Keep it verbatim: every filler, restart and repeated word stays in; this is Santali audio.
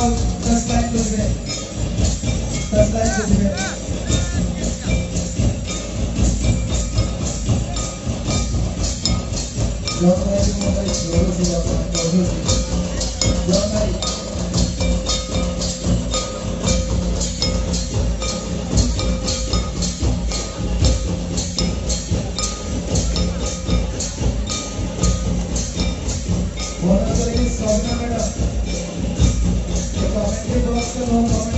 First line ᱠᱚ ᱡᱩᱫᱤ, first line ᱠᱚ ᱡᱩᱫᱤ᱾ ᱡᱚᱦᱟᱨ ᱜᱮ, ᱡᱚᱦᱟᱨ ᱜᱮ, ᱡᱚᱦᱟᱨ ᱜᱮ, ᱡᱚᱦᱟᱨ ᱜᱮ᱾ ᱚᱱᱟ ᱠᱚᱨᱮ ᱜᱮ ᱥᱟᱵᱤᱱᱟ ᱢᱮᱰᱟᱢ᱾ ᱠᱚᱢᱮᱱᱴ ᱵᱚᱠᱥ ᱨᱮ ᱱᱚᱣᱟ